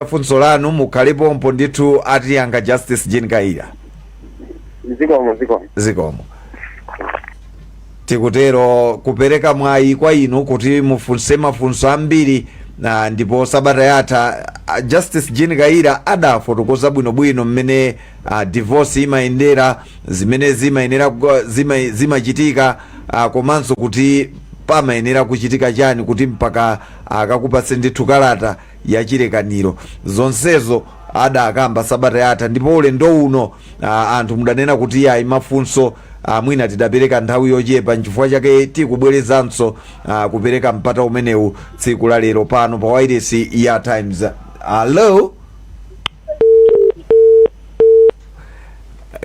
Funso lanu, mukhale pompo ndithu, atiyankha Justice Jean Kaira. Zikomo, zikomo. Zikomo. Tikutero kupereka mwayi kwa inu kuti mufunse mafunso ambiri. Na ndipo sabata yatha Justice Jean Kaira adafotokoza bwinobwino mmene divorce imayendera, zimene zimayenera zimachitika, komanso kuti pamayenera kuchitika chani kuti mpaka akakupatse ndithu kalata ya chilekaniro. Zonsezo adakamba sabata yatha. Ndipo ulendo uno anthu mudanena kuti ayi, mafunso mwina tidapereka nthawi yochepa, nchifukwa chake tikubwerezanso kupereka mpata umenewu tsiku la lero pano pa wailesi ya Times. Hello,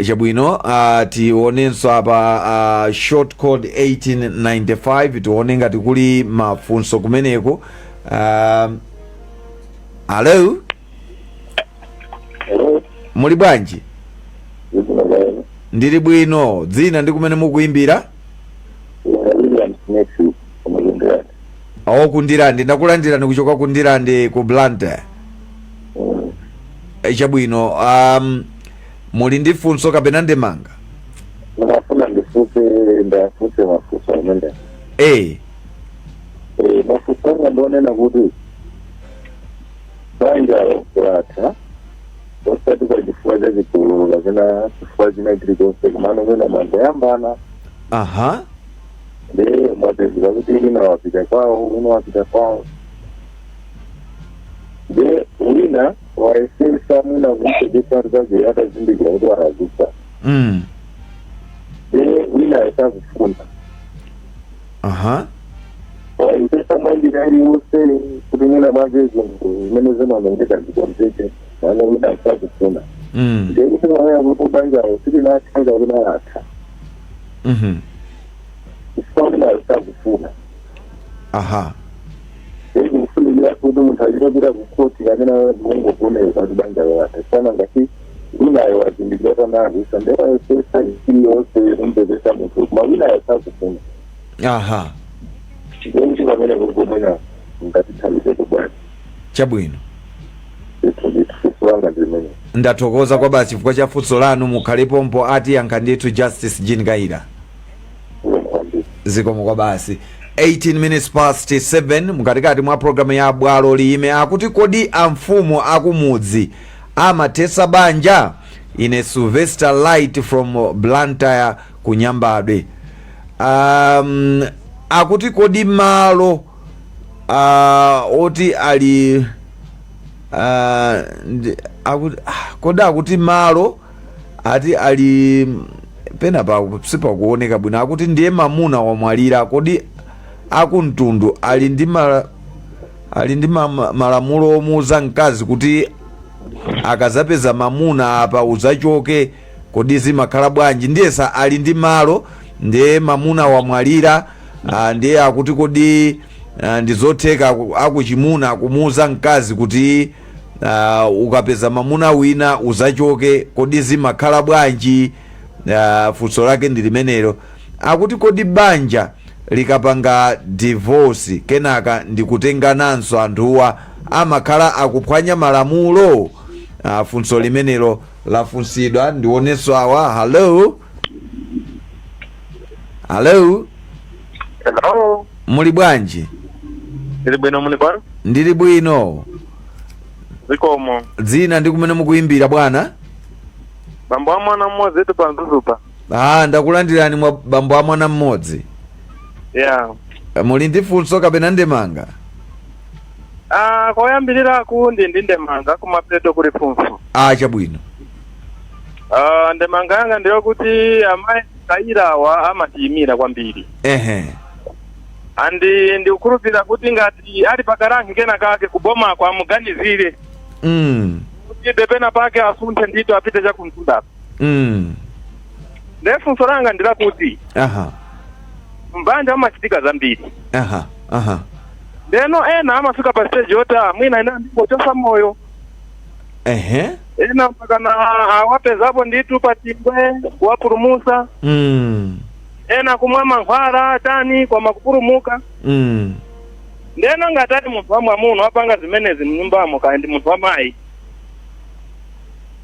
chabwino, tionenso apa short code 1895, tione ngati kuli mafunso kumeneko. Hello. Hello. Muli bwanji? Zikomo bwana. Ndili bwino. Dzina ndi kumene mukuimbira? William Smith ku Ndirande. Awo ku Ndirande, ndakulandirani kuchoka ku Ndirande ku Blantyre. Chabwino, muli ndi funso kapena ndemanga? Ndimafuna ndifunse, ndafunse mafunso amene mafunso anga ndionena kuti banja latha osati kwa chifukwa cha chigololo kapena chifukwa china chilichonse, komano mwina mwangoyambana, ndi mwapezeka kuti wina wapita kwawo, wina wapita kwawo, ndi wina wayesesa mwina kumupepesa mzazi atazindikira kuti walakwitsa, ndi wina sakufuna. Wayesesa mwanjira iliyonse kuti mwina mwake zinthu zimene zimaonongeka zikonzeke, mwana wina sakufuna. Ndiye kuti mwaya kuti banjawo silinathe kapena latha, chifukwa wina sakufuna? Ndikufunikira kuti munthu achitapita kukhoti kapena kungovomereza kuti banja latha? Sana ngati winayo wazindikira tanavisa, ndewayesesa iliyonse kumpepesa munthu, koma winayo sakufuna. Ndikuti pamene kugomwena ngatithandizeko bwanji? Chabwino. Ndithu, funso langa ndimene. Ndathokoza kwa basi chifukwa cha funso lanu. Mukhale pompo, atiyankha ndithu Justice Jean Kaira. Kwambiri. Zikomo kwa basi. 18 minutes past 7, mkatikati mwa programu ya Bwalo Liyime. Akuti kodi amfumu akumudzi amathetsa banja? Ine Sylvester Light from Blantyre, Kunyambadwe. Akuti kodi malo oti ali akuti, kodi akuti malo ati ali pena pa sipakuoneka bwino. Akuti ndiye mamuna wamwalira, kodi akumtundu ali ndi malamulo omuuza mkazi kuti akazapeza mamuna apa uzachoke? Kodi zimakhala bwanji? Ndiyesa ali ndi malo, ndiye mamuna wamwalira, ndiye akuti kodi ndizotheka akuchimuna kumuuza mkazi kuti ukapeza mamuna wina uzachoke? Kodi zimakhala bwanji? Funso lake ndi limenelo. Akuti kodi banja likapanga divorce kenaka ndikutengananso anthuwa amakhala akuphwanya malamulo? Funso limenelo lafunsidwa. Ndionenso awa. Hello, hello. Hello. Muli bwanji? Ndili bwino, muli bwa? Ndili bwino. Zikomo. Dzina ndi kumene mukuyimbira, bwana? Bambo a mwana mmodzi tu pa Mzuzupa. Ah, ndakulandirani mwa bambo a mwana mmodzi. Yeah. Muli ndi funso kapena ndemanga? Ah, koyambiriraku ndi ndemanga, kumapeto kuli funso. Ah, chabwino. Ah, ndemanga yanga ndiyokuti amayi Kairawa amatiyimira kwambiri. Andi ndikukhulupirira kuti ngati ali pakaranki kena kake kubomako amuganizire kuti pepena pake asunthe ndito apite chakumtundako. Ndiye funso langa ndilakuti mbanja amachitika zambiri. aha aha Ndeno ena amafika pa stage yoti, ah, mwina ina ndingochosa moyo. Ena mpaka na awapezapo ndithu pa chingwe kuwapulumusa. Ena kumwa mankhwala tani koma kupulumuka. Ndeno ngati ali munthu wamwamuna wapanga zimenezi mnyumbamo, kaya ndi munthu wamayi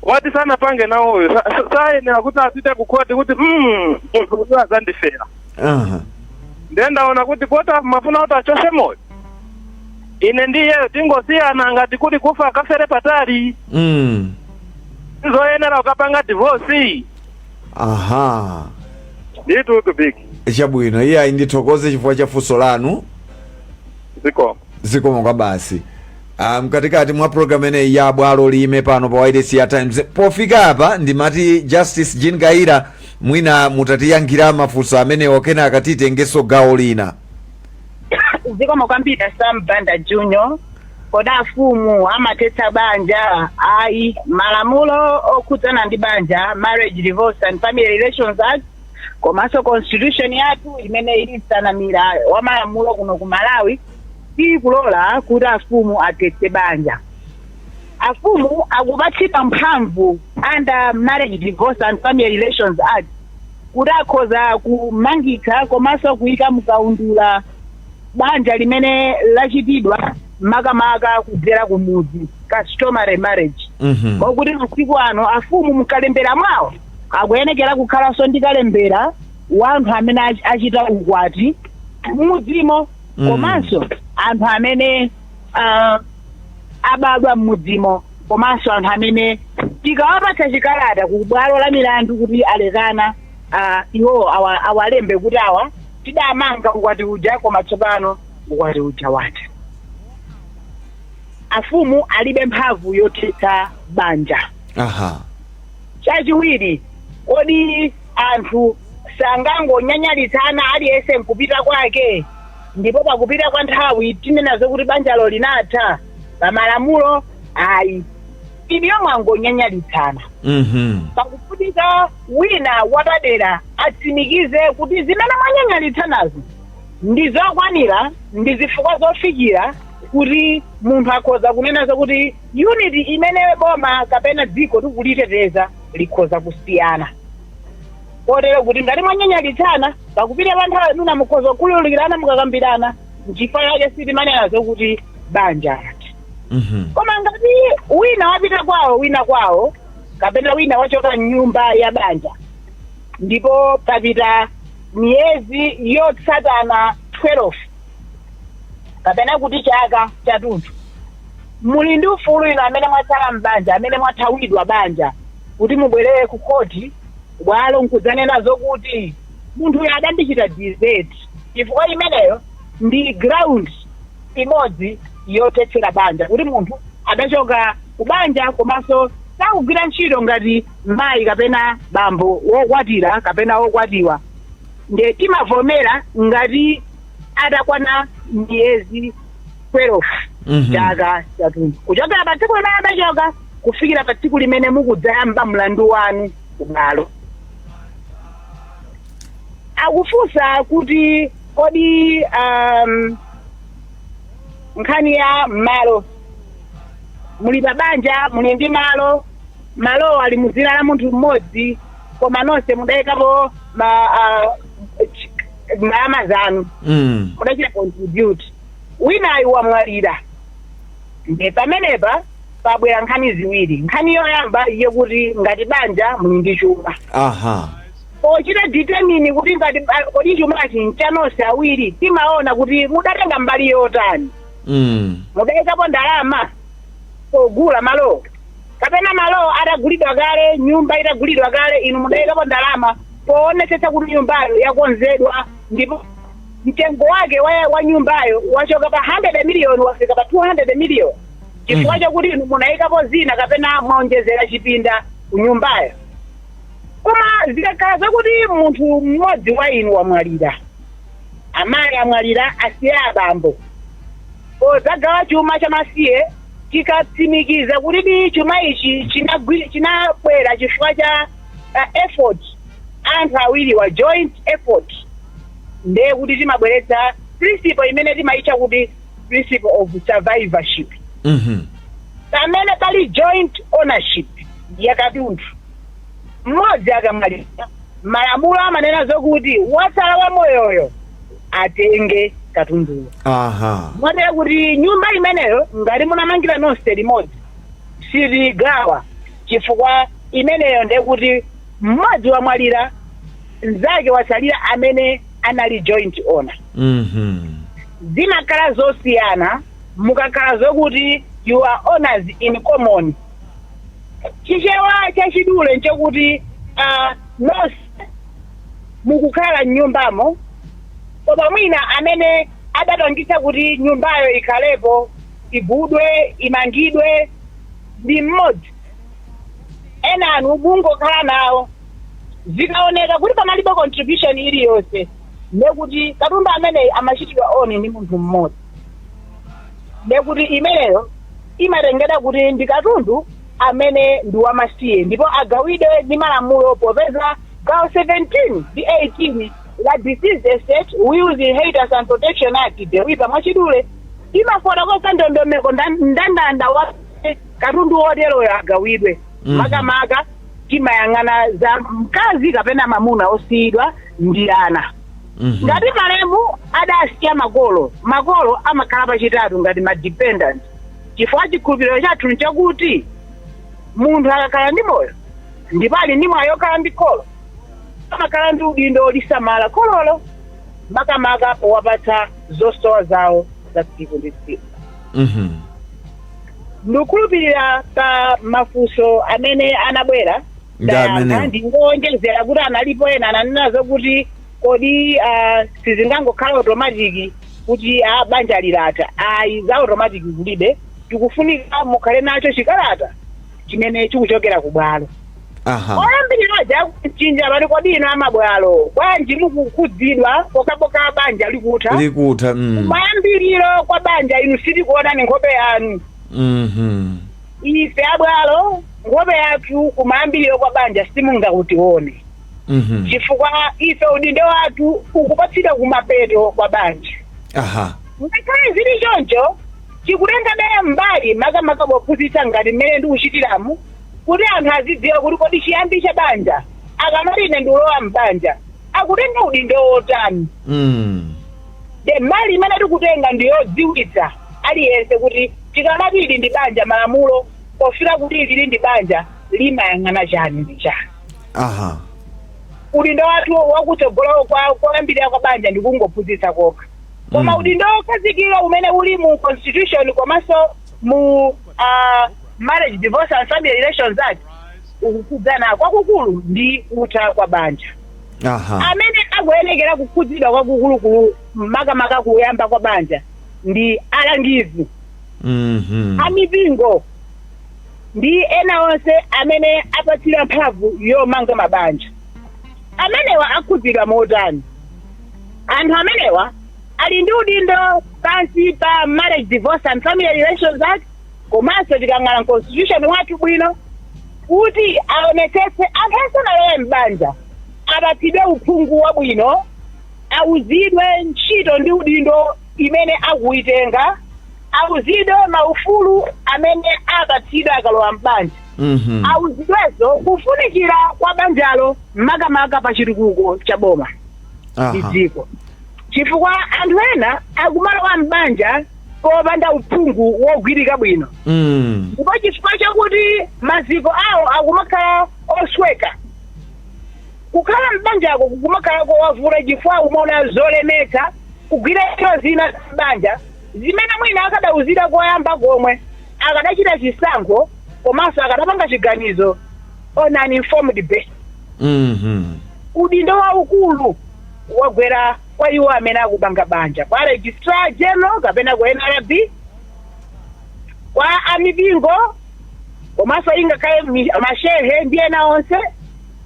wati sanapange nawoyo, sayenera kuti apite ku khoti kuti munthu uyu azandifera? Ndiye ndaona kuti pota mafuna kuti achose moyo, ine ndiyeyo tingosiyana. Ngati kuli kufa, akafere patali. Sizoyenera ukapanga divorce. Nditu tupiki. Chabwino, iye ndithokoze chifukwa cha funso lanu. Zikomo. Zikomo kwa basi. Mkatikati mwa program ineyi ya Bwalo Lime pano pa wireless ya Times, pofika apa ndimati Justice Jean Kaira, mwina mutatiyankhira mafunso amenewo, kenaka titengenso gawo lina. Zikomo kwambiri, Sam Banda Junior. Kodi afumu amathetsa banja? Ayi. Malamulo okhudzana ndi banja, Marriage, Divorce and Family Relations Act, komanso constitution yathu imene ili msanamira wa malamulo kuno ku Malawi, sikulola kuti afumu athetse banja. Afumu akupatsidwa mphamvu under Marriage, Divorce and Family Relations Act kuti akhoza kumangitsa komanso kuyika mkaundula banja limene lachitidwa makamaka kudzera kumudzi, customary marriage. Kokuti masiku ano afumu mkalembera mwawo akuyenekera kukhalanso ndi kalembera wa anthu amene achita ukwati m'mudzimo, komanso anthu amene abadwa m'mudzimo, komanso anthu amene tikawapatsa chikalata ku bwalo la milandu kuti alekana, iwo awalembe kuti awa tidamanga ukwati uja, koma tsopano ukwati uja watha. Afumu alibe mphamvu yothetsa banja. Chachiwiri, kodi anthu sangangonyanyalitsana, aliyense nkupita kwake, ndipo pakupita kwa nthawi tinenazo kuti banjalo linatha? Pamalamulo, ayi. Iniyo mwangonyanyalitsana, pakufunika wina wapadera atsimikize kuti zimene mwanyanyalitsanazo ndi zokwanira, ndi zifukwa zofikira kuti munthu akhoza kunena zokuti unit imene boma kapena dziko tikuliteteza likhoza kusiyana. Kotero kuti ngati mwanyanyalitsana, pakupita pa nthawi mwina mukhoza kukhululukirana mukakambirana. Nchifukwa chake sitimanena zokuti banja latha. Koma ngati wina wapita kwawo, wina kwawo, kapena wina wachoka mnyumba ya banja, ndipo papita miyezi yotsatana 12 kapena kuti chaka chathunthu, muli ndi ufulu inu amene mwatsala mbanja, amene mwathawidwa banja, kuti mubwerere ku khoti, bwalo nkudzanena zokuti munthu uyu adandichita desert, chifukwa imeneyo ndi ground imodzi yothetsera banja, kuti munthu adachoka kubanja komanso sakugwira ntchito ngati mayi kapena bambo wokwatira kapena wokwatiwa. Nde timavomera ngati atakwana miyezi 12, chaka chathunthu, kuchokera pa tsiku limene adachoka kufikira pa tsiku limene mukudzayamba mlandu wanu kubwalo. Akufunsa kuti kodi nkhani ya malo, muli pa banja, muli ndi malo, malowo ali muzina la munthu mmodzi, koma nonse mudayikapo ma ndalama zanu, mudachita contribute, winayu wamwalira. Nde pamenepa pabwera nkhani ziwiri. Nkhani yoyamba yokuti ngati banja muli ndi chuma, pochita determine kuti ngati kodi chumachi nchanonse awiri, timaona kuti mudatenga mbali yotani. Mudayikapo ndalama pogula malo, kapena malo atagulidwa kale, nyumba itagulidwa kale, inu mudayikapo ndalama poonetsetsa kuti nyumbayo yakonzedwa, ndipo mtengo wake wa nyumbayo wachoka pa 100 million wafika pa 200 million chifukwa chakuti inu munayikapo zina kapena mwaonjezera chipinda ku nyumbayo. Koma zikakhala zakuti munthu mmodzi wa inu wamwalira, amayi amwalira, asiya abambo, podzagawa chuma chamasiye, tikatsimikiza kuti di chuma ichi chinabwera chifukwa cha effort anthu awiri wa joint effort, ndiye kuti timabweretsa principle imene timayitcha kuti principle of survivorship. Pamene pali joint ownership yakatundu, mmodzi akamwalira, malamulo amanena zokuti watsala wa moyoyo atenge. Katunduyo. Motero kuti nyumba imeneyo, ngati munamangira nonse limodzi, sitigawa, chifukwa imeneyo ndekuti mmodzi wamwalira, mnzake wasalira amene anali joint owner. Zimakhala zosiyana mukakhala zokuti you are owners in common. Chichewa chachidule nchokuti nonse mukukhala mnyumbamo, koma mwina amene adapangitsa kuti nyumbayo ikhalepo, igudwe, imangidwe ndi mmodzi, enanu mungokhala nawo. Zikaoneka kuti pamalibe contribution iliyonse, ndekuti katundu ameneyi amachitidwa own ndi munthu mmodzi, ndekuti imeneyo imatengedwa kuti ndi katundu amene ndi wamasiye ndipo agawidwe ndi malamulo, popeza gawo 17 ndi 18 la Deceased Estate, Wills, Inheritance and Protection Act, DEWIPA mwachidule, imafotokoza ndondomeko, ndandanda wa katundu woteroyo agawidwe. Makamaka timayang'ana za mkazi kapena mamuna osiyidwa ndi ana. Ngati malemu adasiya makolo, makolo amakhala pachitatu ngati ma dependent, chifukwa chikhulupiriro chathu nchakuti munthu akakhala ndi moyo ndipo ali ndi mwayi okhala ndi kholo, amakhala ndi udindo olisamala khololo, makamaka powapatsa zosowa zawo za tsiku ndi tsiku. Ndikukhulupirira pa mafunso amene anabwera Ndi ndayankha. amenewo. Ndingowonjezera kuti analipo ena ananena zokuti kodi sizingangokhala automatic kuti banja lilatha? Ayi, za automatic kulibe. Tikufunika mukhale nacho chikalata chimene chikuchokera ku bwalo. Oyambirira akuchinja pali, kodi ino amabwalo bwanji mukukhudzidwa pokapoka banja likutha? Likutha. Mayambiriro kwa banja inu sitikuonani nkhope yanu. Ife abwalo nkhope yathu kumayambiriro kwa banja simungakutione, chifukwa ife udindo wathu ukupatsidwa kumapeto kwa banja. Ngakhale zili choncho, tikutenga naye mbali, makamaka pophunzitsa ngati mmene ndikuchitiramu, kuti anthu azidziwa kuti kodi chiyambi cha banja, akamati ine ndikulowa mbanja, akutenga udindo wotani. De mbali imene tikutenga ndiyodziwitsa aliyense kuti tikamati ili ndi banja, malamulo pofika kuti ilili ndi banja limayang'ana chani ndi chani. Udindo wathu wakutsogolo kwa koyambirira kwa banja ndikungophunzitsa kokha, koma udindo wokhazikika umene uli mu constitution komanso mu Marriage, Divorce and Family Relations Act ukukhudzana kwakukulu ndi kutha kwa banja. Amene akuyenekera kukhudzidwa kwakukulukulu, makamaka kuyamba kwa banja, ndi alangizi amipingo ndi ena onse amene apatsira mphamvu yomanga mabanja. Amenewa akhudzidwa motani? Anthu amenewa ali ndi udindo pansi pa Marriage, Divorce and Family Relations Act, komanso tikang'ala constitution wathu bwino, kuti aonetsetse anthu asanalowe m'banja apatsidwe uphungu wabwino, awuzidwe ntchito ndi udindo imene akuitenga, awuzidwe maufulu amene apatsidwe akalowa m'banja, awuzidwenso kufunikira kwa banjalo, makamaka pa chitukuko cha boma ndi dziko, chifukwa anthu ena akumalowa m'banja popanda uphungu wogwirika bwino, ndipo chifukwa chakuti maziko awo akumakhala osweka, kukhala m'banjako kukumakhala kowavuta, chifukwa umaona zolemetsa kugwira ntchito zina za m'banja zimene mwina akadauzira koyamba komwe akadachita chisankho komanso akadapanga chiganizo on an informed basis. Udindo waukulu wagwera kwa iwo amene akupanga banja, kwa Registrar General kapena ku NRB, kwa amipingo, komanso ingakhale mashehe ndi ena onse,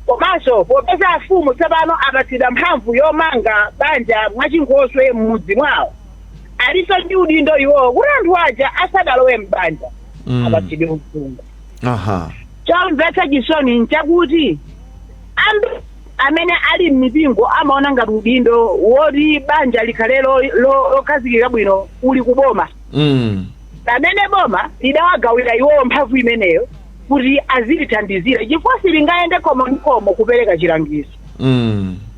komanso popeza afumu tsopano apatsidwa mphamvu yomanga banja mwachinkhoswe m'mudzi mwawo, alinso ndi udindo iwowo kuti anthu aja asadalowe m'banja apatsidwe uphungu. Chomvetsa chisoni nchakuti ambiri amene ali m'mipingo amaona ngati udindo woti banja likhale lokhazikika bwino uli kuboma, pamene boma lidawagawira iwowo mphamvu imeneyo kuti azilithandizira, chifukwa silingayende khomo ndi khomo kupereka chilangizo.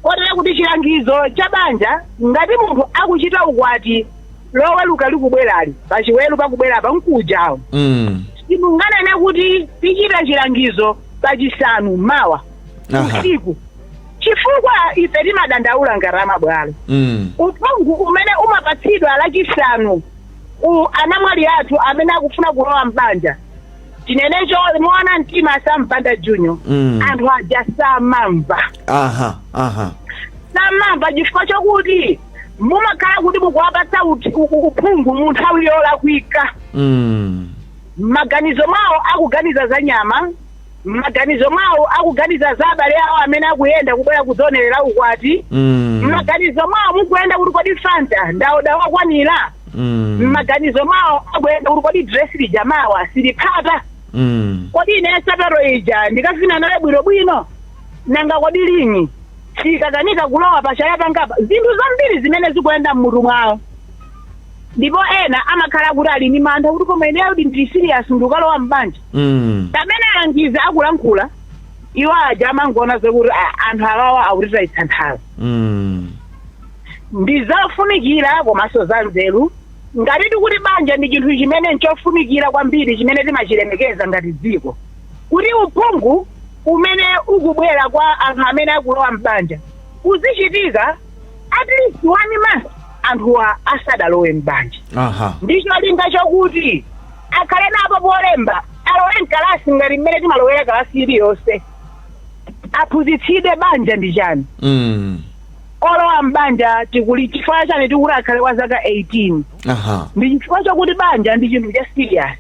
Kotera kuti chilangizo cha banja, ngati munthu akuchita ukwati Loweruka likubwerali, pachiweru pakubwera pa mkujawo, simunganene kuti tichita chilangizo pachisanu mawa usiku, chifukwa ife timadandaula ngati amabwalo. Uphungu umene umapatsidwa Lachisanu anamwali athu amene akufuna kulowa mbanja, chinenecho moona mtima sampanda Junior, anthu aja samamva. aha aha Samamva chifukwa chokuti mumakhala kuti mukuwapatsa uphungu mu nthawi yolakwika. M'maganizo mwawo akuganiza za nyama, m'maganizo mwawo akuganiza za abale awo amene akuyenda kubwera kudzonerera ukwati, m'maganizo mwawo mukuyenda kuti kodi Fanta ndaoda wakwanira, m'maganizo mwawo akuyenda kuti kodi dress lija mawa siliphata, kodi ine nsapato ija ndikafina nayo bwinobwino, nanga kodi ring sikakanika kulowa pachala pangapa, zinthu zambiri zimene zikuyenda mmutu mwawo. Ndipo ena amakhala kuti ali ndi mantha kuti koma ineyo ndili serious, ndikalowa mbanja. Pamene alangizi akulankhula, iwo aja amangoona zokuti, "Ah, anthu awawa akutitayitsa nthawi." Ndi zofunikira komanso za nzeru, ngati tikuti banja ndi chinthu chimene nchofunikira kwambiri, chimene timachilemekeza ngati dziko, kuti uphungu umene ukubwera kwa anthu amene akulowa mbanja uzichitika at least one month anthuwa asadalowe mbanja, ndi cholinga chokuti akhale napo polemba, alowe mkalasi ngati mmene timalowera kalasi iliyonse, aphunzitsidwe banja ndi chani. Olowa mbanja tikuli chifukwa chani tikuti akhale wa zaka 18? Ndi chifukwa chokuti banja ndi chinthu cha serious,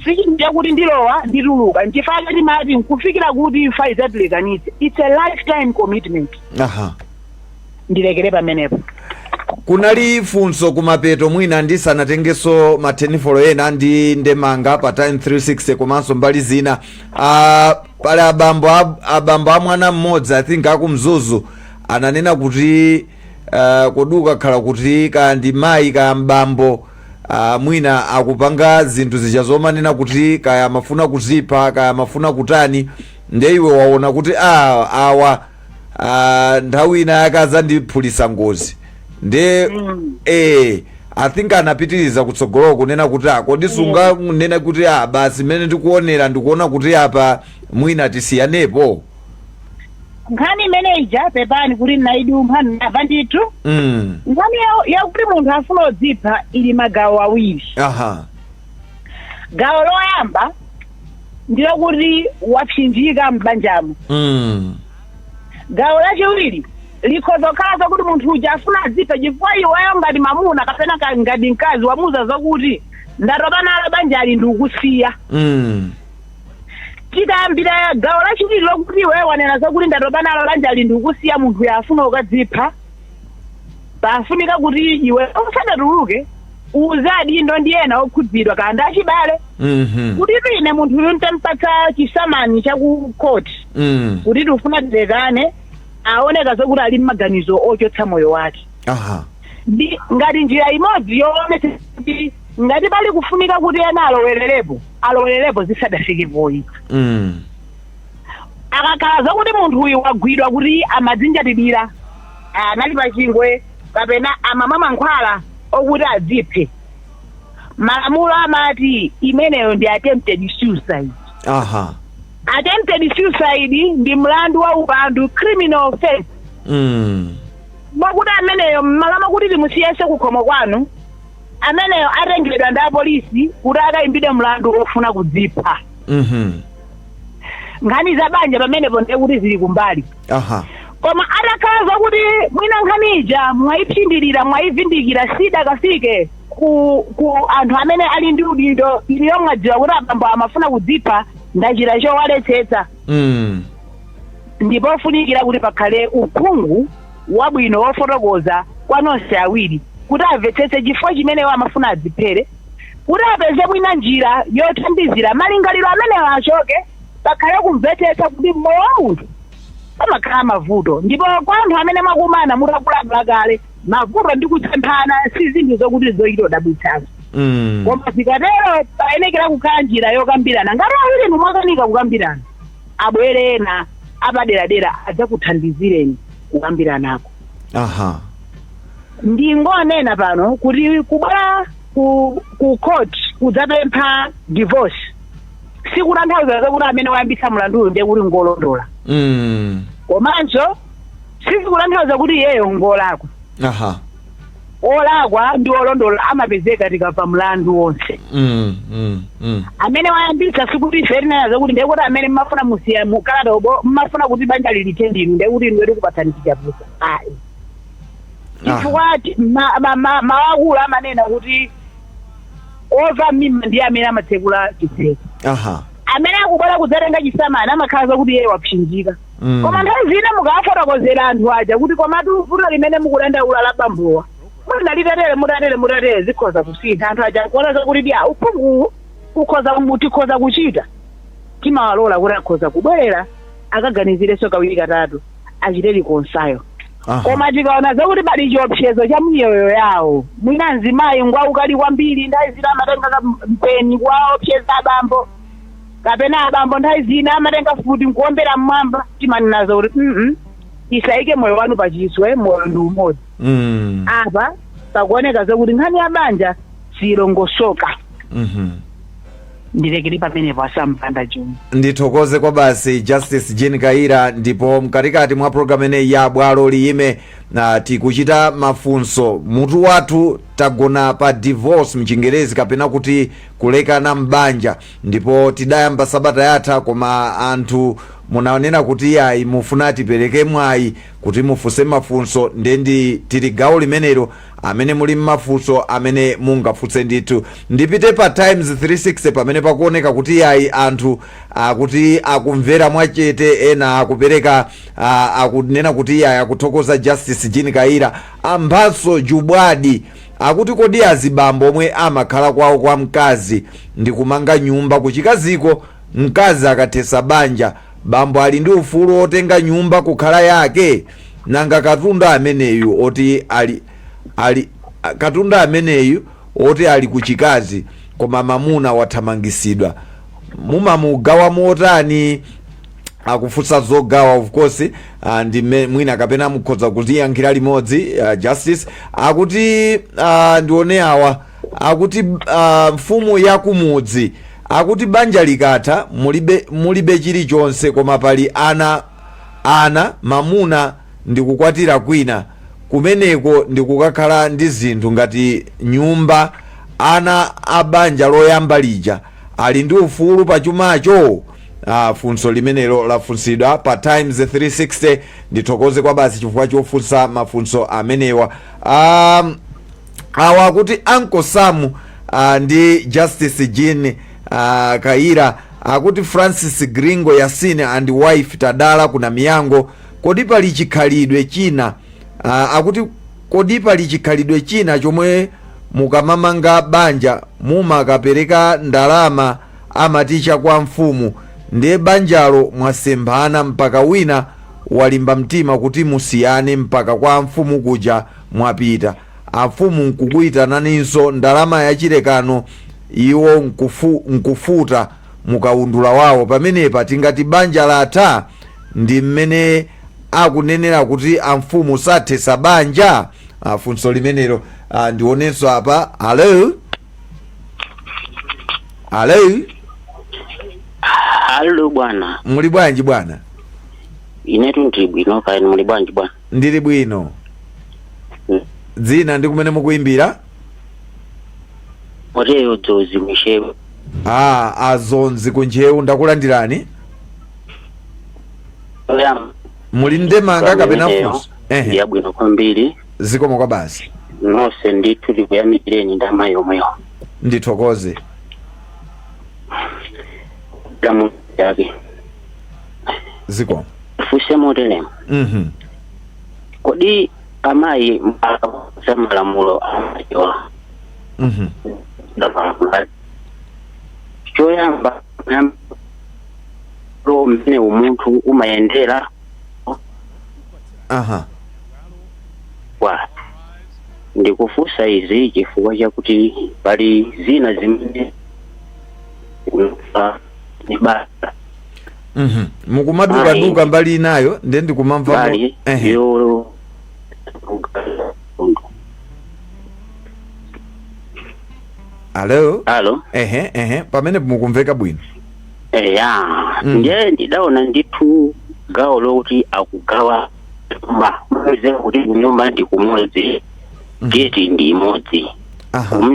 si chinthu chakuti ndilowa ndituluka. Nchifukwa chati mati nkufikira kuti imfa idzatilekanitse. It's a lifetime commitment. Ndilekere pamenepo. Kunali funso kumapeto, mwina ndisanatengenso mathenifolo ena ndi ndemanga pa Time 360 komanso mbali zina. Pali abambo a mwana mmodzi, I think akumzuzu, ananena kuti kodi ukakhala kuti kaya ndi mayi kaya mbambo, mwina akupanga zinthu zija zomanena kuti kaya amafuna kuzipha, kaya amafuna kutani, nde iwe waona kuti awa nthawi ina akazandiphulisa ngozi, nde I think anapitiriza kutsogoloko kunena kuti kodi sunganena kuti basi, mmene ndikuonera, ndikuona kuti apa mwina tisiyanepo? Nkhani imene ija, pepani kuti ndinayidumpha, ndinamva ndithu. Nkhani yakuti munthu afuna kudzipha ili magawo awiri. Gawo loyamba ndilokuti wapsinjika m'banjamo. Gawo lachiwiri likhoza kukhala zakuti munthu uja afuna adziphe chifukwa iweyo ngati mamuna kapena ngati mkazi wamuza zakuti ndatopa nalo banjali, ndikukusiya. Tikayambira gawo lachiwiri lokuti iweyo wanena zakuti ndatopa nalo banjali, ndikukusiya, munthu uyo afuna ukadzipha, pafunika kuti iwe usadatuluke uze adindo ndi ena okhudzidwa kaya achibale kuti ine munthu uyu ntampatsa chisamani chaku court kuti tifuna tilekane, aoneka zakuti ali mmaganizo ochotsa moyo wake. Ndi ngati njira imodzi yoonetsa kuti ngati pali kufunika kuti ena alowererepo, alowererepo zisadafike poyipa. Akakhala zakuti munthu uyu wagwidwa kuti amadzinjatidira, anali pachingwe kapena amamwa mankhwala okuti adziphe, malamulo amati imeneyo ndi attempted suicide. Attempted suicide ndi mlandu wa upandu, criminal offense, mwakuti ameneyo mmalo mwakuti timusiyese kukhomo kwanu, ameneyo atengedwa ndi apolisi kuti akayimbidwe mlandu ofuna kudzipha. Nkhani za banja pamenepo ndiye kuti zili kumbali. Koma atakhala zakuti mwina nkhani ija mwayipsindirira, mwayivindikira, sidakafike ku anthu amene ali ndi udindo, iniyo mwadziwa kuti abambo amafuna kudzipha, ndachita chowaletsetsa, ndipo funikira kuti pakhale uphungu wabwino wofotokoza kwa nonse awiri kuti amvetsetse chifukwa chimene iwo amafuna adziphere, kuti apeze mwina njira yothandizira malingaliro amenewo achoke, pakhale kumvetsetsa kuti moyo wa munthu pamakhala mavuto, ndipo kwa anthu amene mwakumana mutakulakula kale, mavuto ndi kusemphana si zinthu zokuti zochita udabwitsazo. Koma zikatero payenekera kukhala njira yokambirana. Ngati awiri mwakanika kukambirana, abwere ena apaderadera adzakuthandizireni. Kukambiranako. Ndingonena pano kuti kubwera ku court kudzapempha divorce sikutanthauza zakuti amene wayambitsa mlanduyo ndiye kuti ngolondola. Komanso sizikutanthauza kuti iyeyo ngolakwa. Olakwa ndi olondola amapezeka tikamva mlandu wonse. Amene wayambitsa, sikuti ife tinena zakuti ndiye kuti amene mmafuna musiya mukalata ubo mmafuna kuti banja lilithe ndinu, ndiye kuti inuyo tikupatsani chichapusa, ayi. Chifukwa mawakulu amanena kuti ova mimba ndiye amene amatsekula chitseko. Amene akubwera kudzatenga chisamani amakhala zakuti iye wapsinjika. Koma nthawi zina mukawafotokozera anthu aja kuti komatu vuto limene mukudandaula la bambowa mwina litatere, mutatere, mutatere, zikhoza kusintha, anthu aja kuona zakuti dia uphunguwu ukhoza tikhoza kuchita, timawalola kuti akhoza kubwerera akaganizirenso kawiri katatu, achite reconcile. Koma tikaona zakuti pali chiopsezo cha miyoyo yawo, mwina mzimayi ngwaukali kwambiri, nthawi zina amatenga mpeni kuwaopseza abambo, kapena abambo nthawi zina amatenga futi nkuombera mmwamba, timanena zakuti isayike moyo wanu pachiswe, moyo ndi umodzi. Apa pakuoneka zakuti nkhani ya banja silongosoka. Ndilekere pamenepo, asampanda chuma. Ndithokoze kwa basi, Justice Jean Kaira. Ndipo mkatikati mwa programu ineyi ya Bwalo Liyime na tikuchita mafunso. Mutu wathu tagona pa divorce mchingerezi, kapena kuti kulekana mbanja. Ndipo tidayamba sabata yatha, koma anthu munaonena kuti ayi, mufuna tipereke mwayi kuti mufunse mafunso. Ndendi tili gawo limenelo amene muli mmafunso amene mungafunse ndithu. Ndipite pa Times 360 pamene pakuoneka kuti ayi, anthu akuti akumvera mwachete, ena akupereka akunena kuti ayi, akuthokoza Justice Jean Kaira. Amphatso Jubwadi akuti, kodi azibambo omwe amakhala kwawo kwa mkazi ndi kumanga nyumba kuchikaziko, mkazi akathesa banja, bambo ali ndi ufulu otenga nyumba kukhala yake? Nanga katundu ameneyu oti ali katundu ameneyu oti ali kuchikazi koma mamuna wathamangisidwa, mumamugawa motani? Akufunsa zogawa. Of course ndi mwina kapena mukhoza kuziyankhira limodzi, Justice. Akuti ndione awa, akuti mfumu yakumudzi akuti banja likatha mulibe chilichonse, koma pali ana, mamuna ndikukwatira kwina, kumeneko ndikukakhala ndi zinthu ngati nyumba, ana a banja loyamba lija ali ndi ufulu pa chumacho? Funso limenelo lafunsidwa pa Times 360. Ndithokoze kwa basi chifukwa chofunsa mafunso amenewa. Awa akuti, Uncle Sam ndi Justice Jean Kaira, akuti Francis Gringo Yasini and wife Tadala kuna Miyango, kodi pali chikhalidwe china akuti kodi pali chikhalidwe china chomwe mukamamanga banja mumakapereka ndalama amaticha kwa mfumu, ndiye banjalo mwasemphana mpaka wina walimba mtima kuti musiyane, mpaka kwa mfumu kuja mwapita, amfumu nkukuyitananinso, ndalama yachilekano iwo nkufuta mukaundula wawo, pamenepa tingati banja latha? Ndi mmene akunenera kuti amfumu sathesa banja? Funso limenelo. Ndionenso apa. Hello, hello. Hello bwana. Muli bwanji bwana? Inetu ndili bwino, kaya muli bwanji bwana? Ndili bwino. Dzina ndi kumene mukuyimbira? Oteyo Dzozi Mishewu. Azonzi kuNjewu, ndakulandirani. Oyamba Muli ndemanga kapena funso? Ehe. Yabwino kwambiri. Zikomo kwa basi. Nonse ndithu tikuyamikireni ndi amayi omwewo. Ndithokoze. Lamu yake. Zikomo. Fuse motelemo. Kodi amayi za malamulo amayiwa ndapalamulo choyamba lo mmene umunthu umayendera kwa ndikufunsa izi chifukwa chakuti pali zina zimene ni basa. Mukumadukaduka mbali inayo, ndiye ndikumamva Mbali yo. Alo? Alo. Ehe, pamene mukumveka bwino. Eya. Ndiye ndidaona ndithu gawo lokuti akugawa nyumba, mupezeka kuti nyumba ndi kumodzi, geti ndi imodzi.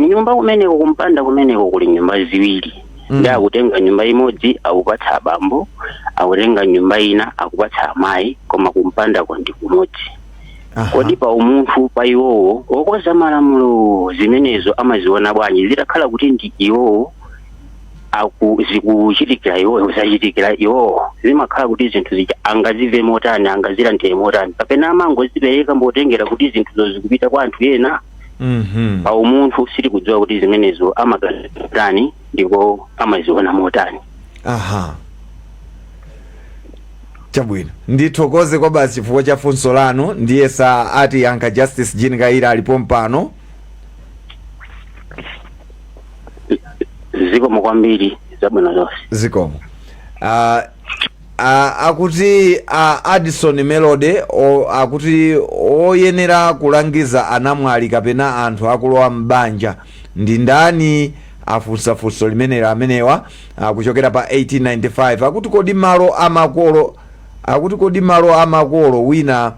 Nyumba kumeneko, kumpanda kumeneko kuli nyumba ziwiri. Ndi akutenga nyumba imodzi akupatsa abambo, akutenga nyumba ina akupatsa amayi, koma kumpandako ndi kumodzi. Kodi pa umunthu, pa iwowo okoza malamulo, zimenezo amaziona bwanji zitakhala kuti ndi iwowo aku zikuchitikira iwowo, zachitikira iwowo? Zimakhala kuti zinthu zija angazive motani, angazilandire motani, kapena amangozipereka mbotengera kuti zinthuzo zikupita kwa anthu ena? Pa umunthu sitikudziwa kuti zimenezo amaganizani ndipo amaziona motani. Aha, chabwino, ndithokoze kwa basi chifukwa cha funso lanu. Ndiye sa ati yankha Justice Jean Kaira alipo mpano. Zikomo kwambiri, zabwino zonse. Zikomo. Akuti Addison Melody akuti oyenera kulangiza anamwali kapena anthu akulowa m'banja ndi ndani? Afunsafunso limeneli amenewa kuchokera pa 1895. Akuti kodi malo amakolo, akuti kodi malo amakolo wina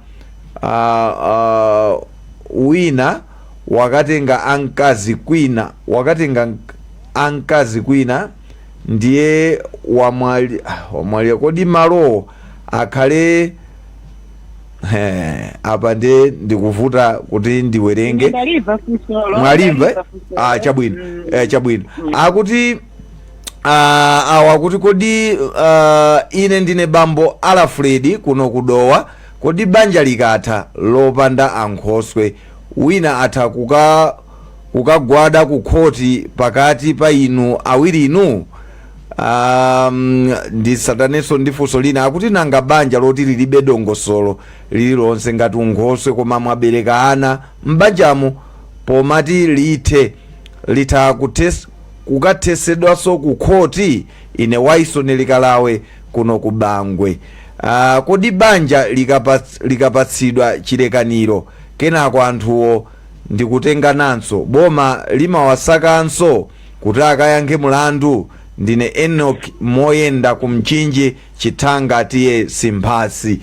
wina wakatenga ankazi kwina, wakatenga ankazi kwina ndiye wamwali, wamwalira, kodi malowo akhale apa ndiye ndikuvuta kuti ndiwerenge. Ndalimva funsolo. Mwalimva? Ndalimva funsolo. Ah, chabwino. Chabwino, akuti awa akuti kodi ine ndine bambo Alfred kuno kudowa, kodi banja likatha lopanda ankhoswe, wina atha kukagwada ku khoti pakati pa inu awirinu? Ndisatanenso ndi funso lina. Akuti nanga banja loti lilibe dongosolo lililonse ngati unkhoswe, koma mwabereka ana m'banjamo, pomati lithe litha kukathesedwanso ku khoti? Ine Waison Likalawe kuno ku Bangwe. Kodi banja likapatsidwa chilekaniro, kenako anthuwo ndikutengananso, boma limawasakanso kuti akayankhe mulandu? Ndine Enoch Moyenda ku Mchinji Chithanga tiye Simphasi.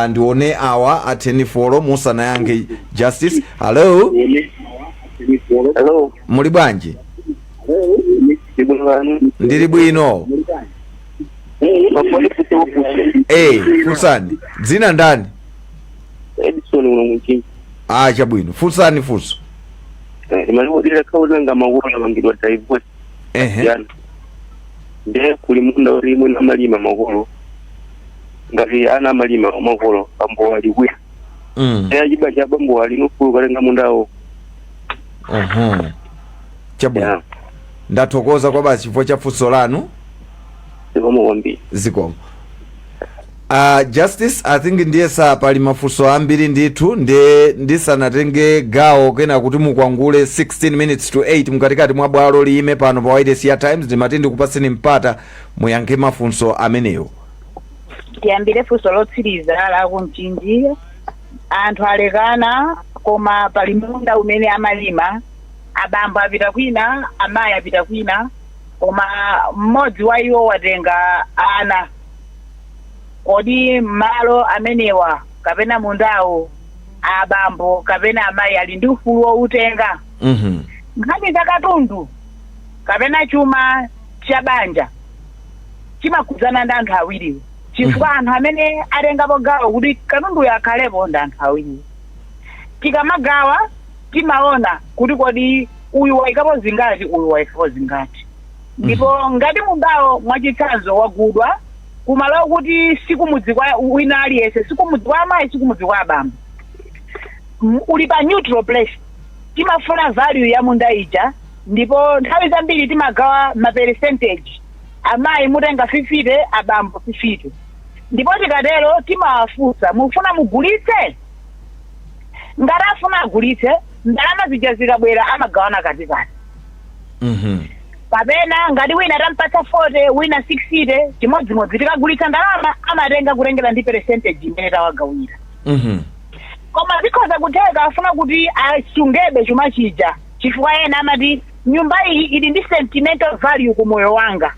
Ndione awa a 10 folo musanayankhe, Justice. Hello? Hello. Muli bwanji? Ndibwino. Ndili bwino. Mafoni kuti ufunse. Funsani. Dzina ndani? Edison uno Mchinji. Ah, chabwino, funsani funso. Imalipodira kaulanga makolo amangidwa divorce. Yana. Ndiye kuli munda uri mwina amalima makolo. Ngati ana amalima makolo bambo ali kwina. Ndiye achiba cha bambo ali nufulu kalenga mundawo. Chabwino. Yeah. Ndathokoza kwa basi chifukwa cha funso lanu. Zikomo kwambiri. Zikomo. Justice, I think ndiye sa pali mafunso ambiri ndithu, ndiye ndisanatenge gawo kena kuti mukwangule, 16 minutes to 8, mkatikati mwa Bwalo Liyime pano pa Wireless ya Times, ndimati ndikupaseni mpata muyankhe mafunso amenewo. Tiyambire funso lotsiriza la kumchinji. Anthu alekana koma pali munda umene amalima, abambo apita kwina, amayi apita kwina, koma mmodzi wa iwo watenga ana. Kodi malo amenewa kapena mundawo, abambo kapena amayi ali ndi ufulu woutenga? Nkhani za katundu kapena chuma cha banja chimakhudzana ndi anthu awiriwo, chifukwa anthu amene atengapo gawo kuti katunduyo akhalepo ndi anthu awiriwo. Tikamagawa timaona kuti kodi uyu wayikapo zingati, uyu wayikapo zingati. Ndipo ngati mundawo mwachitsanzo wagudwa kumalo kuti sikumudzi kwa wina aliyense, sikumudzi kwa amayi, sikumudzi kwa abambo, uli pa neutral place, timafuna value ya munda ija. Ndipo nthawi zambiri timagawa ma percentage, amayi mutenga 50, abambo 50. Ndipo tikatero timawafunsa, mufuna mugulitse? Ngati afuna agulitse, ndalama zija zikabwera amagawana katikati. Kapena ngati wina tampatsa 40, wina 60, chimodzimodzi tikagulitsa ndalama amatenga kutengera ndi percentage imene tawagawira. Koma zikhoza kutheka afuna kuti asungebe chuma chija, chifukwa ena amati, "Nyumba iyi ili ndi sentimental value ku moyo wanga,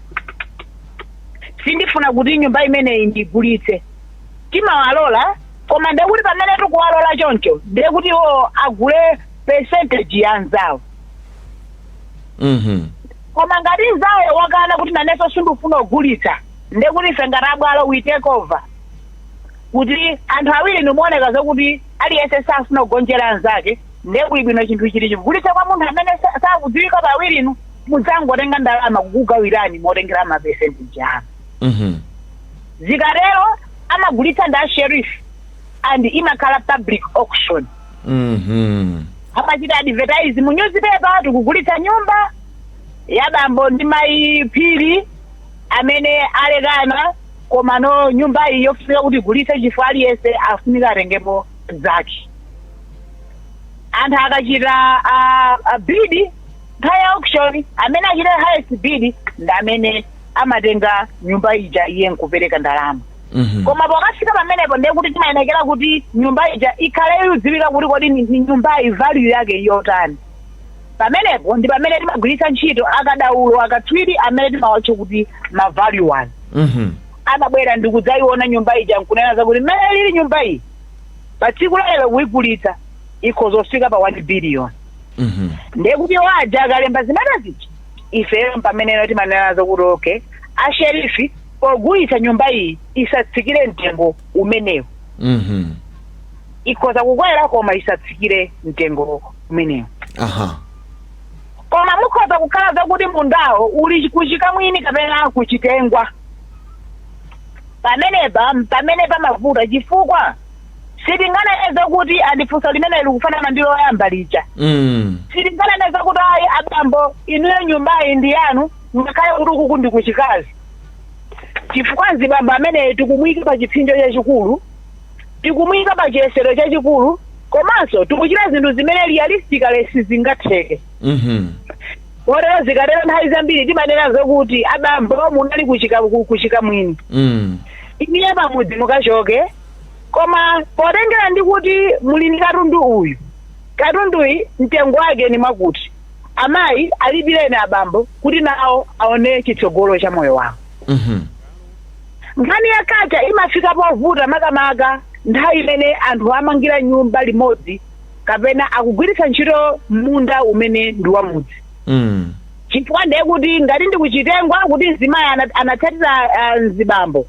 sindifuna kuti nyumba imeneyi ndigulitse." Timawalola, koma ndekuti pamene tikuwalola choncho, ndekuti iwo agule percentage ya anzawo. Koma ngati nzawo wakana kuti, "Nanenso sindifuna kugulitsa," ndekuti ife ngati abwalo we take over, kuti anthu awiri nimuoneka zokuti aliyense safuna kugonjera anzake, ndekuli bwino chinthu chili chigulitse kwa munthu amene sakudziwika pawirinu, mudzangotenga ndalama kukugawirani motengera ma percentage anu. Zikatero amagulitsa ndi a sheriff and imakhala public auction. Amachita advertise mu newspaper, "Tikugulitsa nyumba ya bambo ndi mayi Phiri amene alekana, komano nyumba iyi yofunika kuti igulitse chifukwa aliyense afunika atengepo zake." Anthu akachita bid nthawi ya auction, amene achita highest bid ndi amene amatenga nyumba ija, iye nkupereka ndalama. Koma pokafika pamenepo, ndiye kuti timayenekera kuti nyumba ija ikhale idziwika kuti kodi ni nyumbayi value yake yotani. Pamenepo ndi pamene timagwiritsa ntchito akadaulo, akatswiri amene timawatcha kuti ma valuers. Amabwera ndi kudzayiona nyumba ija nkunena zakuti mmene lili nyumba iyi pa tsiku lalero, kuyigulitsa ikhoza kufika pa 1 billion. Ndiye kuti waja akalemba zimene zija, ifeyo pameneyo timanena zakuti, "Okay, a sheriff, pogulitsa nyumba iyi isatsikire mtengo umenewo. Ikhoza kukwera, koma isatsikire mtengo umenewo." Koma mukhoza kukhala zakuti mundawo uli kuchikamwini kapena kuchitengwa. Pamenepa pamene pamavuta, chifukwa sitinganene kuti andifunsa limene likufanana ndi loyamba lija. Sitinganene kuti, "Ayi abambo, inuyo nyumbayi ndi yanu," ngakhale kuti ukuku ndi kuchikazi, chifukwa mzibambo amene tikumuyika pa chipsinjo chachikulu, tikumuyika pa chiyesero chachikulu, komanso tikuchita zinthu zimene realistically sizingatheke. Kotero zikatero, nthawi zambiri timanena zokuti, "Abambo, munali kuchika mwini, inuyo pamudzi mukachoke, koma potengera ndi kuti muli ndi katundu uyu, katunduyi mtengo wake ni mwakuti, amayi alipireni abambo kuti nawo aone chitsogolo cha moyo wawo." Nkhani ya kacha imafika povuta makamaka nthawi imene anthu amangira nyumba limodzi kapena akugwiritsa ntchito munda umene ndi wa mudzi, chifukwa ndiye kuti ngati ndikuchitengwa, kuti mzimayi anatsatira mzibambo,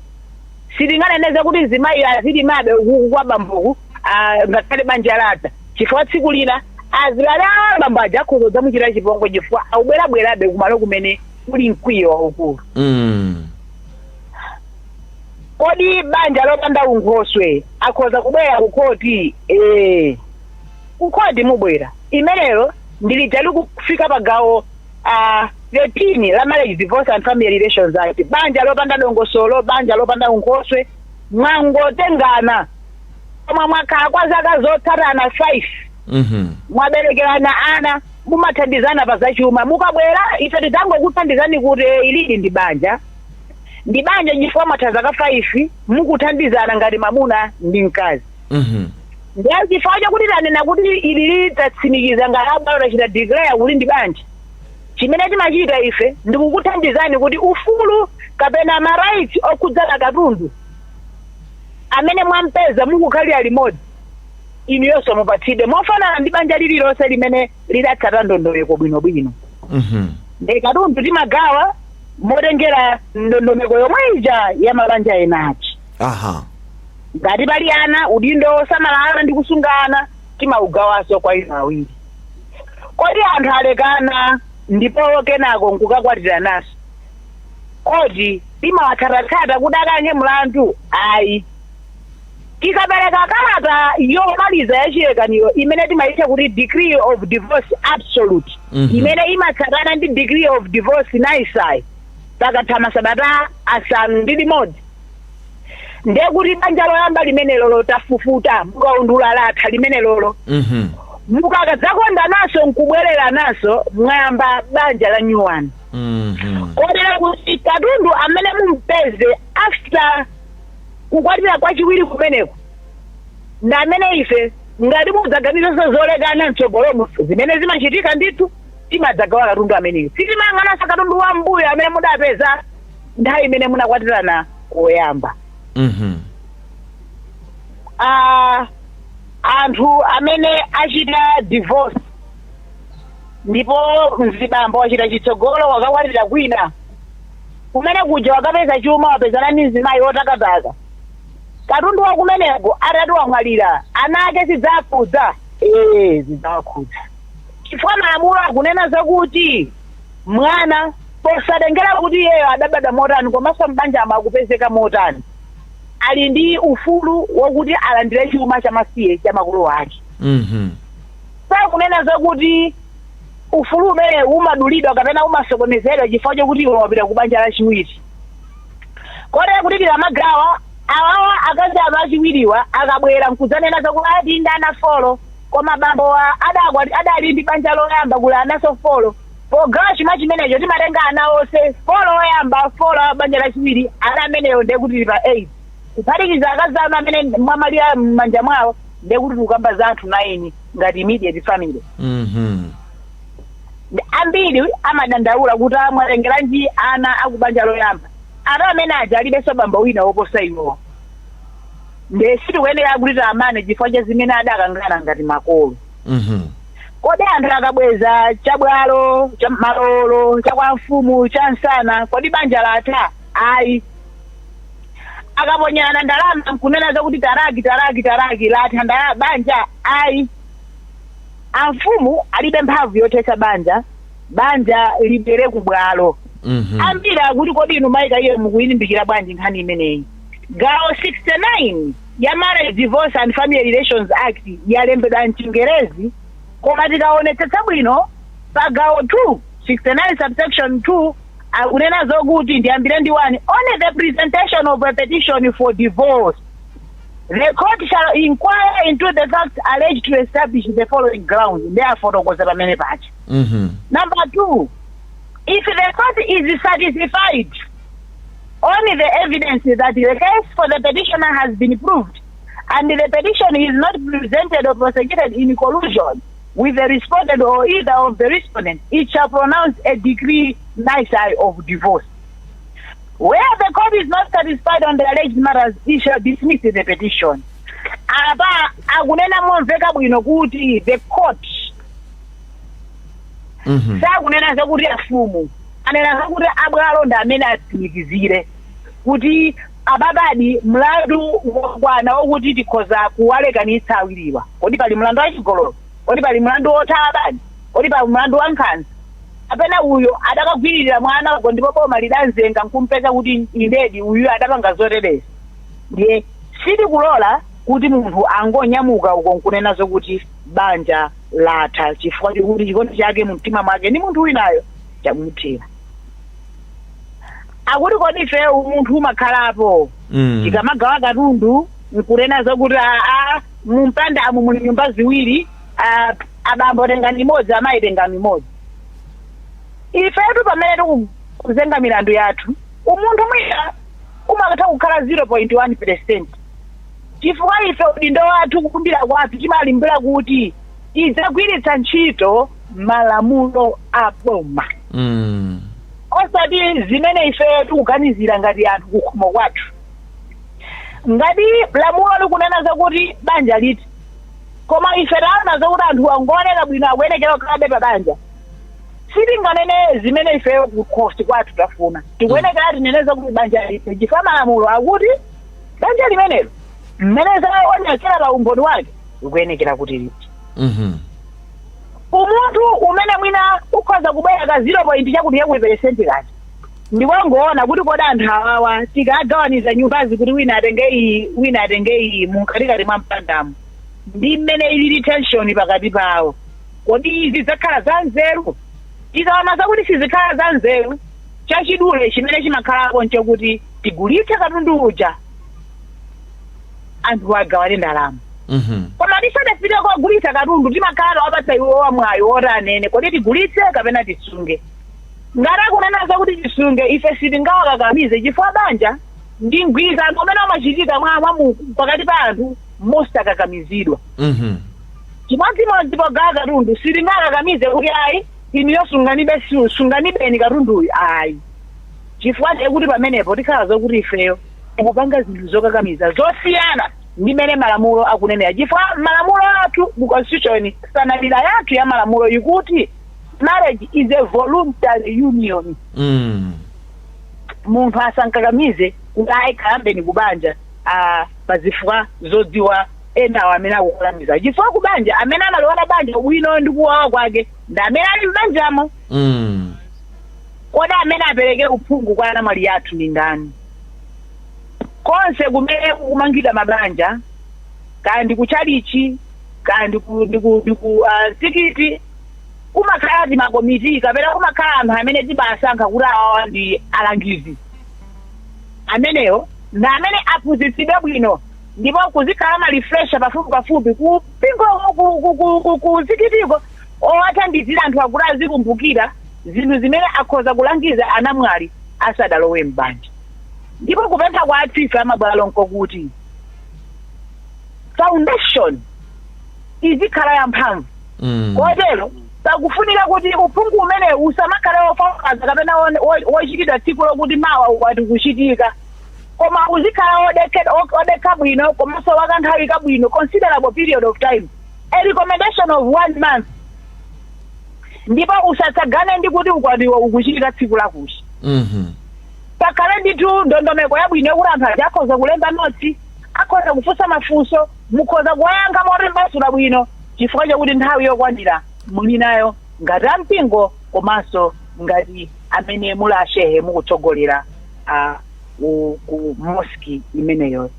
sitinganeneze kuti mzimayi azilimabe ukuku kwa bamboku, ngakhale banja latha, chifukwa tsiku lina azibale a bambo aja akhoza kudzamuchita chipongwe, chifukwa akubwerabwerabe kumalo kumene kuli mkwiyo waukulu. Kodi banja lopanda unkhoswe akhoza kubwera ku khoti? Ee, kukhoti mubwera. Imenelo ndilija likufika pa gawo 13 la Marriage, Divorce and Family Relations Act. Banja lopanda dongosolo, banja lopanda unkhoswe, mwangotengana koma mwakhala kwa zaka zotsatana 5, mwaberekerana ana, mumathandizana pa zachuma, mukabwera ife tidzangokuthandizani kuti ilili ndi banja, ndi banja chifukwa mwatha zaka 5 mukuthandizana ngati mamuna ndi mkazi. Ndiye chifukwa chakuti tanena kuti ili lidzatsimikiza ngati abwalo tachita declare kuti ndi banja, chimene timachita ife ndikukuthandizani kuti ufulu kapena ma rights okhudzana katundu amene mwampeza mukukhalira limodzi, inuyonso mupatsidwe mofanana ndi banja lililonse limene lidatsata ndondomeko bwinobwino. Ndi katundu timagawa motengera ndondomeko yomwe ija ya mabanja enachi. Ngati pali ana, udindo wosamala ana ndi kusunga ana timaugawanso kwa inu awiri. Kodi anthu alekana ndipo kenako nkukakwatirananso, kodi timawatsatatsata kuti akayankhe mlandu? Ayi. Tikapereka kalata yomaliza ya chilekaniro imene timayitcha kuti decree of divorce absolute, imene imatsatana ndi decree of divorce nisi pakatha masabata 6, ndiye kuti banja loyamba limene lolo tafufuta mukaundula, latha limene lolo. Mukakadzakonda naso nkubwerera naso, mwayamba banja la new one. Kotero kuti katundu amene mumpeze after kukwatira kwachiwiri kumeneko ndi amene ife, ngati mudzaganizenso zolekana mtsogolomo, zimene zimachitika ndithu, timadzagawa katundu ameneyo. Sitimayang'ananso katundu wa mbuyo amene mudapeza nthawi imene munakwatirana koyamba. Anthu amene achita divorce ndipo mzibambo wachita chitsogolo, wakakwatira kwina, kumene kuja wakapeza chuma, wapezana ndi mzimayi wotakataka, katundu wa kumeneko atati wamwalira, ana ake zidzakhudza? Ee, zidzawakhudza, chifukwa malamulo akunena zakuti mwana, posatengera kuti iyeyo adabadwa motani komanso mbanja akupezeka motani, ali ndi ufulu wokuti alandire chuma chamasiye cha makolo ake. Sakunena zakuti ufulu umene umadulidwa kapena umasokonezedwa chifukwa chokuti iwe wapita ku banja lachiwiri. Kotero kuti tikamagawa awawa, akazi anu achiwiriwa akabwera nkudzanena zakuti ati ndi ana 4, koma bambo wa adali ndi banja loyamba kuli anaso 4, pogawa chuma chimenecho timatenga ana onse 4 oyamba, 4 a banja lachiwiri. Ana ameneyo ndiye kuti pa 8, kuphatikiza akazi anu amene mwamalira m'manja mwawo, ndiye kuti tikukamba za anthu 9 ngati immediate family. Ambiri amadandaula kuti amwatengeranji ana akubanja loyamba? Ana amene aja alibenso bambo wina woposa iwowo, nde sitikuyenera kuti tamane chifukwa cha zimene adakangana ngati makolo. Kodi anthu akabweza chabwalo, cha malolo, cha kwa mfumu, cha msana, kodi banja latha? Ayi. Akaponyerana ndalama nkunena zakuti taraki, taraki, taraki, latha banja? Ayi. Amfumu alibe mphamvu yothetsa banja, banja libere ku bwalo. Ambiri akuti, kodi inu mayika iye mukuyilimbikira bwanji nkhani imeneyi? Gawo 69 ya Marriage, Divorce and Family Relations Act yalembedwa mchingerezi, koma tikaonetsetsa bwino pa gawo 2, 69 subsection 2, akunena zokuti, ndiyambire ndi 1, "On the presentation of a petition for divorce, the court shall inquire into the facts alleged to establish the following grounds." Ndi afotokoza pamene pacha. Number two, if the court is satisfied on the evidence that the case for the petitioner has been proved and the petition is not presented or prosecuted in collusion with the respondent or either of the respondents, it shall pronounce a decree nisi of divorce. Where the court is not satisfied on the alleged matters, it shall dismiss the petition. Apa akunena momveka bwino kuti the court, sakunena zakuti afumu, anena zakuti abwalo ndi amene atsimikizire kuti ababadi mlandu wokwana wokuti tikhoza kuwalekanitsa awiriwa. Kodi pali mlandu wachigololo? Kodi pali mlandu wothawa banja? Kodi pali mlandu wa nkhanza, kapena uyo adakagwiririra mwana uko ndipo boma lidanzenga nkumpeza kuti indedi uyu adapanga zotereza? Ndiye sitikulola kuti munthu angonyamuka uko nkunena zokuti banja latha chifukwa chokuti chikondi chake mumtima mwake ndi munthu winayo chamuthera. Akuti, kodi ife umunthu umakhalapo tikamagawa katundu nkunena zokuti aa, mumpanda amu muli nyumba ziwiri, abambo tengani imodzi, amayi tengani imodzi? Ifetu pamene tikuzenga milandu yathu, umunthu mwina umakatha kukhala 0.1%, chifukwa ife udindo wathu, kulumbira kwathu, timalimbira kuti tidzagwiritsa ntchito malamulo a boma, osati zimene ife tikuganizira ngati anthu kukhomo kwathu. Ngati lamulo likunena zakuti banja liti, koma ife taona zakuti anthu angooneka bwino, akuyenekera kukhalabe pa banja, sitinganene zimene ife kukhosi kwathu tafuna. Tikuyenekera tinene zakuti banja liti, chifukwa malamulo akuti banja limenelo, mmene zaonekera pa umboni wake, likuyenekera kuti liti. Umunthu umene mwina ukhoza kubwera ka 0 point chakuti yakuti percent kati ndikwangoona kuti kodi anthu awawa tikagawaniza nyumbazi kuti wina atenge iyi, wina atenge iyi, munkatikati mwa mpandamo ndi mmene ilili tension pakati pawo, kodi izi zidzakhala za nzeru? Tikaona zakuti sizikhala za nzeru, chachidule chimene chimakhalapo nchokuti tigulitse katundu uja, anthu agawane ndalama. Koma tisadafike kogulitsa katundu, timakhala tawapatsa iwo mwayi woti anene, kodi tigulitse kapena tisunge? Ngati akunena zakuti tisunge, ife sitingawakakamize, chifukwa banja ndi mgwirizano umene umachitika pakati pa anthu mosakakamizidwa. Chimodzimodzi pogawa katundu, sitingakakamize kuti ayi, inuyo sunganibe, sunganibeni katunduyu, ayi, chifukwa ndiye kuti pamenepo tikhala zokuti ifeyo tikupanga zinthu zokakamiza zosiyana ndi mmene malamulo akunenera, chifukwa malamulo athu mu constitution, sanamira yathu ya malamulo ikuti marriage is a voluntary union. Munthu asankakamize kuti ayi, khalambeni kubanja pazifukwa zodziwa enawo amene akukakamiza, chifukwa kubanja amene amalowana banja bwino ndi kuwawa kwake ndi amene ali m'banjamo. Kodi amene apereke uphungu kwa anamwali athu ndi ndani? Konse kumene kukumangidwa mabanja, kaya ndi kuchalichi, kaya ndi ku msikiti, kumakhala timakomiti kapena kumakhala anthu amene timasankha kuti awawa ndi alangizi. Amenewo ndi amene aphunzitsidwe bwino, ndipo kuzikhala ma refresher pafupi pafupi ku mpingo, ku msikitiko, owathandizira anthu akuti azikumbukira zinthu zimene akhoza kulangiza anamwali asadalowe m'banja. Ndipo kupempha kwa ife amabwalo nkokuti foundation izikhala yamphamvu. Kotero pakufunika kuti uphungu umene usamakhale wofokaza kapena wochitidwa tsiku lokuti mawa ukwati kuchitika, koma uzikhala odekha bwino komanso wakanthawi kabwino, considerable period of time, a recommendation of one month, ndipo usatsagane ndi kuti ukwatiwo ukuchitika tsiku lakuti. Pakhale ndithu ndondomeko yabwino yokuti anthu aja akhoza kulemba notsi, akhoza kufunsa mafunso, mukhoza kuwayankha motambasula bwino, chifukwa chakuti nthawi yokwanira muli nayo ngati ampingo komanso ngati amene muli ashehe mukutsogolera ku mosque imeneyo.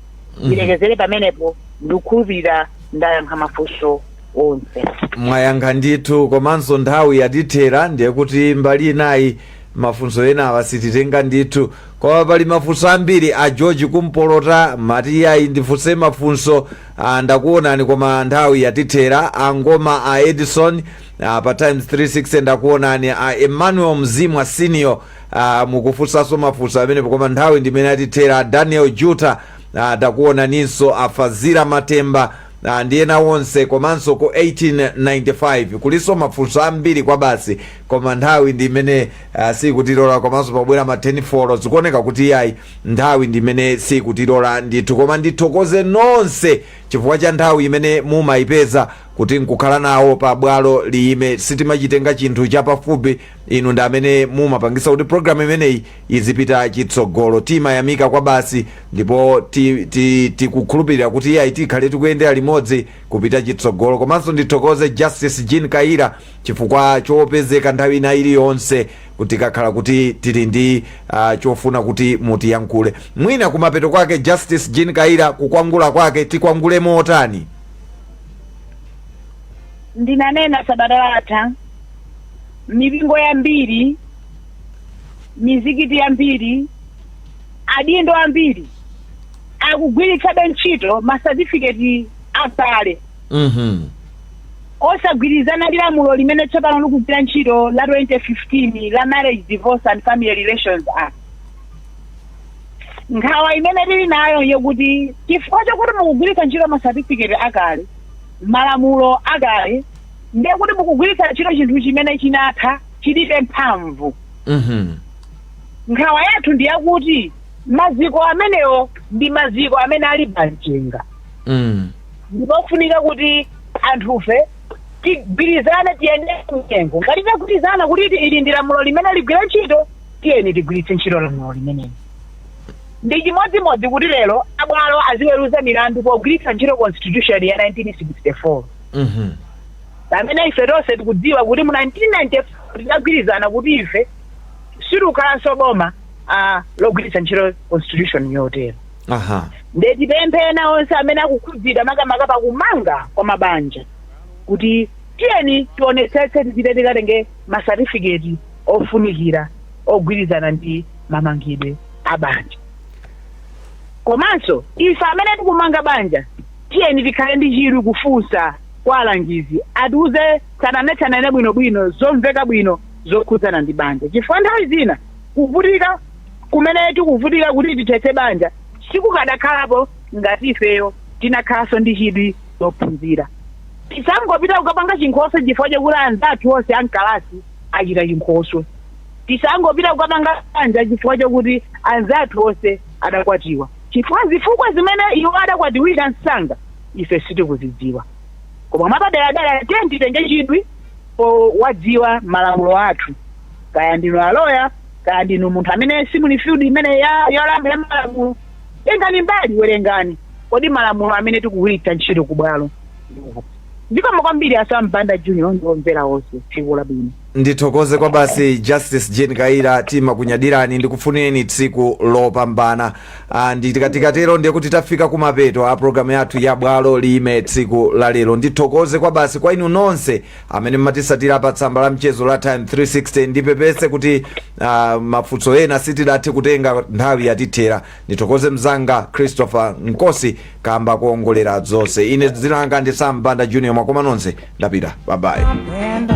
Ilekezere pamenepo, ndikukhulupirira ndayankha mafunso onse. Mwayankha ndithu, komanso nthawi yatithera, ndiye kuti mbali inayi mafunso ena awa sititenga ndithu, koma pali mafunso ambiri. A George Kumpolota mati ayi, ndifunse mafunso, ndakuonani, koma nthawi yatithera. Angoma a Edison pa Times 360 ndakuonani. A Emmanuel Mzimwa Senior, mukufunsanso mafunso amenepo, koma nthawi ndimene yatithera. Daniel Juta, ndakuonaninso. Afazira Matemba ndi ena onse, komanso ku 1895 kulinso mafunso ambiri kwa basi, koma nthawi ndi imene sikutilola, komanso pabwera ma 10 folo, zikuoneka kuti iyayi, nthawi ndi imene sikutilola ndithu. Koma ndithokoze nonse chifukwa cha nthawi imene mumayipeza kuti nkukhala nawo pa Bwalo Liyime. Sitimachitenga chinthu chapafupi. Inu ndi amene mumapangisa kuti programu imeneyi izipita chitsogolo. Timayamika kwa basi, ndipo tikukhulupirira kuti iyayi, tikhale tikuyendera limodzi kupita chitsogolo. Komanso ndithokoze Justice Jean Kaira chifukwa chopezeka nthawi ina iliyonse kuti kakhala kuti tili ndi chofuna kuti mutiyankhule. Mwina kumapeto kwake, Justice Jean Kaira, kukwangula kwake tikwangule motani? Ndinanena sabata latha, mipingo yambiri, mizikiti yambiri, adindo ambiri akugwiritsabe ntchito masatifiketi akale osagwirizana ndi lamulo limene tsopano likugwira ntchito la 2015 la Marriage, Divorce and Family Relations Act. Nkhawa imene tili nayo yokuti chifukwa chokuti mukugwiritsa ntchito masatifiketi akale, malamulo akale, ndiye kuti mukugwiritsa ntchito chinthu chimene chinatha, chilibe mphamvu. Nkhawa yathu ndi yakuti maziko amenewo ndi maziko amene ali pamchenga, ndipo kufunika kuti anthufe tigwirizane, tiyende mnyengo. Ngati tagwirizana kuti ili ndi lamulo limene ligwire ntchito, tiyeni tigwiritse ntchito lamulo limeneli. Ndi chimodzimodzi kuti lero abwalo aziweruza milandu pogwiritsa ntchito constitution ya 1964, pamene ife tonse tikudziwa kuti mu 1994 tidagwirizana kuti ife sitikukhalanso boma logwiritsa ntchito constitution yotero. Ndetipemphe ena onse amene akukhudzidwa, makamaka pakumanga kwa mabanja, kuti tiyeni tionetsetse, tipite tikatenge masatifiketi ofunikira ogwirizana ndi mamangidwe a banja. Komanso ife amene tikumanga banja, tiyeni tikhale ndi chidwi kufunsa kwa alangizi, atiuze tsananetsanane bwinobwino, zomveka bwino. Zokhudzana ndi banja, chifukwa nthawi zina kuvutika kumene tikuvutika kuti tithetse banja sikukadakhalapo ngati ifeyo tinakhalanso ndi chidwi zophunzira. Tisangopita kukapanga chinkhoswe chifukwa chakuti anzathu onse amkalasi achita chinkhoswe. Tisangopita kukapanga banja chifukwa chakuti anzathu onse adakwatiwa, chifukwa zifukwa zimene iwo adakwatiwira msanga ife sitikuzidziwa. Koma mwapaderadera, tiye titenge chidwi powadziwa malamulo athu. Kaya ndinu aloya, kaya ndinu munthu amene simuli field imene ya malamulo, tengani mbali, werengani. Kodi malamulo amene tikugwiritsa ntchito kubwalo? Zikomo kwambiri, a Sam Banda Junior ndi omvera onse, tsiku labwino. Ndithokoze kwa basi, Justice Jane Kaira. Timakunyadirani, ndikufunireni tsiku lopambana. Tikatero ndiye kuti tafika kumapeto a programu yathu ya Bwalo Lime tsiku la lero. Ndithokoze kwa basi kwa inu nonse amene mmatisatira pa tsamba la mchezo la Time 360. Ndipepese kuti mafunso ena sitidathe kutenga, nthawi yatithera. Ndithokoze mzanga Christopher Nkosi kamba kuongolera zonse. Ine dzina langa ndi Sam Banda Junior. Mwakoma nonse, ndapita, bye bye. And